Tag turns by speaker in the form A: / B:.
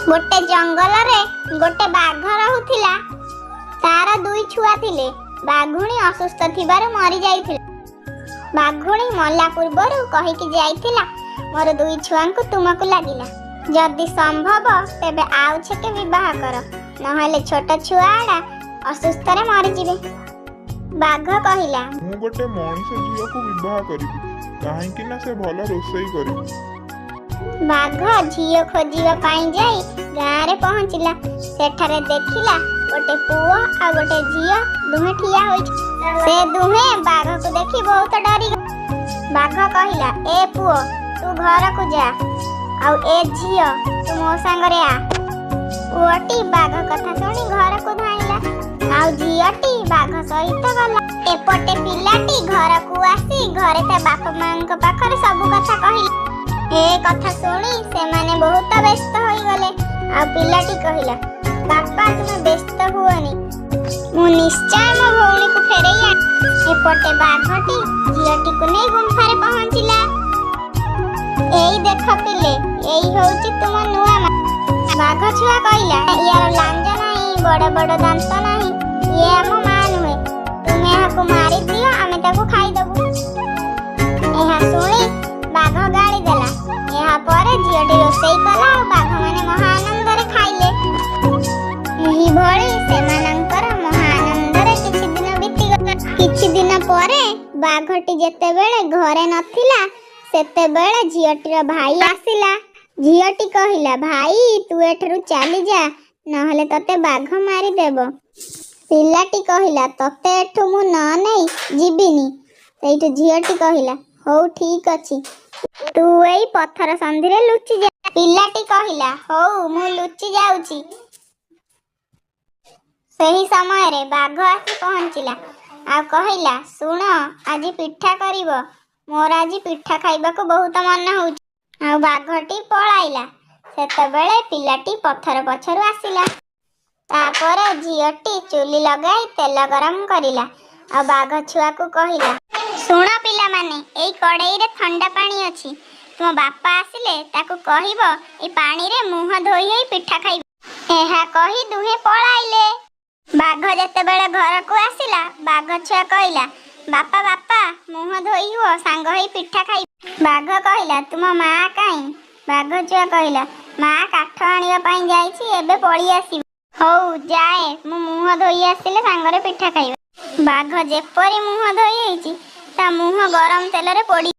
A: ଗୋଟେ ଜଙ୍ଗଲରେ ଗୋଟେ ବାଘ ରହୁଥିଲା। ତାର ଦୁଇ ଛୁଆ ଥିଲେ। ବାଘୁଣୀ ଅସୁସ୍ଥ ଥିବାରୁ ମରିଯାଇଥିଲା। ବାଘୁଣୀ ମଲା ପୂର୍ବରୁ କହିକି ଯାଇଥିଲା, ମୋର ଦୁଇ ଛୁଆଙ୍କୁ ତୁମକୁ ଲାଗିଲା। ଯଦି ସମ୍ଭବ ତେବେ ଆଉ ଛେକେ ବିବାହ କର, ନହେଲେ ଛୋଟ ଛୁଆଟା ଅସୁସ୍ଥରେ ମରିଯିବେ। ବାଘ କହିଲା,
B: ମୁଁ ଗୋଟେ ମଣିଷ ଝିଅକୁ ବିବାହ କରିବି, କାହିଁକି ନା ସେ ଭଲ ରୋଷେଇ କରିବ।
A: ବାଘ ଝିଅ ଖୋଜିବା ପାଇଁ ଯାଇ ଗାଁରେ ପହଞ୍ଚିଲା। ସେଠାରେ ଦେଖିଲା ଗୋଟେ ପୁଅ ଆଉ ଗୋଟେ ଝିଅ ଦୁହେଁ ଠିଆ ହୋଇଛି। ସେ ଦୁହେଁ ବାଘକୁ ଦେଖି ବହୁତ ଡରିଗଲେ। ବାଘ କହିଲା, ଏ ପୁଅ, ତୁ ଘରକୁ ଯା, ଆଉ ଏ ଝିଅ, ତୁ ମୋ ସାଙ୍ଗରେ ଆ। ପୁଅଟି ବାଘ କଥା ଶୁଣି ଘରକୁ ଧାଇଁଲା, ଆଉ ଝିଅଟି ବାଘ ସହିତ ଗଲା। ଏପଟେ ପିଲାଟି ଘରକୁ ଆସି ଘରେ ତା ବାପା ମାଙ୍କ ପାଖରେ ସବୁ କଥା କହିଲା। ଏ କଥା ଶୁଣି ସେମାନେ ବହୁତ ବ୍ୟସ୍ତ ହୋଇଗଲେ। ଆଉ ପିଲାଟି କହିଲା, ବାପା, ତୁମେ ବ୍ୟସ୍ତ ହୁଅନି, ମୁଁ ନିଶ୍ଚୟ ମୋ ଭଉଣୀକୁ ଫେରେଇ ଆଣିବି। ଏପଟେ ବାଘଟି ଝିଅଟିକୁ ନେଇ ଗୁମ୍ଫାରେ ପହଞ୍ଚିଲା। ଏଇ ଦେଖ ପିଲେ, ଏଇ ହଉଛି ତୁମ ନୂଆ ମା। ବାଘ ଛୁଆ କହିଲା, ୟାର ଲାଞ୍ଜ ନାହିଁ, ବଡ ବଡ ଦାନ୍ତ ନାହିଁ, ଇଏ ଆମ ମା ନୁହେଁ। ତୁମେ ଏହାକୁ ମାରିଦିଅ, ଆମେ ତାକୁ ଖାଇଦବୁ। ଏହା ଶୁଣି ବାଘ ଗାଳି ଦେଲା। ଏହାପରେ ଝିଅଟି ରୋଷେଇ କଲା ଆଉ ବାଘମାନେ ମହା ଆନନ୍ଦରେ ଖାଇଲେ। ଏହିଭଳି ସେମାନଙ୍କର ମହା ଆନନ୍ଦରେ କିଛି ଦିନ ବିତିଗଲା। କିଛି ଦିନ ପରେ ବାଘଟି ଯେତେବେଳେ ଘରେ ନଥିଲା, ସେତେବେଳେ ଝିଅଟିର ଭାଇ ଆସିଲା। ଝିଅଟି କହିଲା, ଭାଇ, ତୁ ଏଠାରୁ ଚାଲିଯା, ନହେଲେ ତତେ ବାଘ ମାରିଦେବ। ପିଲାଟି କହିଲା, ତତେ ଏଠୁ ମୁଁ ନ ନେଇ ଯିବିନି। ସେଇଠୁ ଝିଅଟି କହିଲା, ହଉ, ଠିକ ଅଛି, ତୁ ଏଇ ପଥର ସନ୍ଧିରେ ଲୁଚି ଯା। ପିଲାଟି କହିଲା, ହଉ, ମୁଁ ଲୁଚି ଯାଉଛି। ସେହି ସମୟରେ ବାଘ ଆସି ପହଞ୍ଚିଲା ଆଉ କହିଲା, ଶୁଣ, ଆଜି ପିଠା କରିବ, ମୋର ଆଜି ପିଠା ଖାଇବାକୁ ବହୁତ ମନ ହଉଛି। ଆଉ ବାଘଟି ପଳାଇଲା। ସେତେବେଳେ ପିଲାଟି ପଥର ପଛରୁ ଆସିଲା। ତାପରେ ଝିଅଟି ଚୁଲି ଲଗାଇ ତେଲ ଗରମ କରିଲା ଆଉ ବାଘ ଛୁଆକୁ କହିଲା, ଶୁଣ ପିଲାମାନେ, ଏଇ କଡ଼େଇରେ ଥଣ୍ଡା ପାଣି ଅଛି। ତୁମ ବାପା ଆସିଲେ ତାକୁ କହିବ ଏଇ ପାଣିରେ ମୁହଁ ଧୋଇ ହେଇ ପିଠା ଖାଇବ। ଏହା କହି ଦୁହେଁ ପଳାଇଲେ। ବାଘ ଯେତେବେଳେ ଘରକୁ ଆସିଲା, ବାଘ ଛୁଆ କହିଲା, ବାପା, ବାପା, ମୁହଁ ଧୋଇ ହୁଅ, ସାଙ୍ଗ ହେଇ ପିଠା ଖାଇବ। ବାଘ କହିଲା, ତୁମ ମା କାହିଁ? ବାଘ ଛୁଆ କହିଲା, ମା କାଠ ଆଣିବା ପାଇଁ ଯାଇଛି, ଏବେ ପଳେଇ ଆସିବ। ହଉ, ଯାଏ, ମୁଁ ମୁହଁ ଧୋଇ ଆସିଲେ ସାଙ୍ଗରେ ପିଠା ଖାଇବା। ବାଘ ଯେପରି ମୁହଁ ଧୋଇ ହେଇଛି, ତା ମୁହଁ ଗରମ ତେଲରେ ପୋଡ଼ି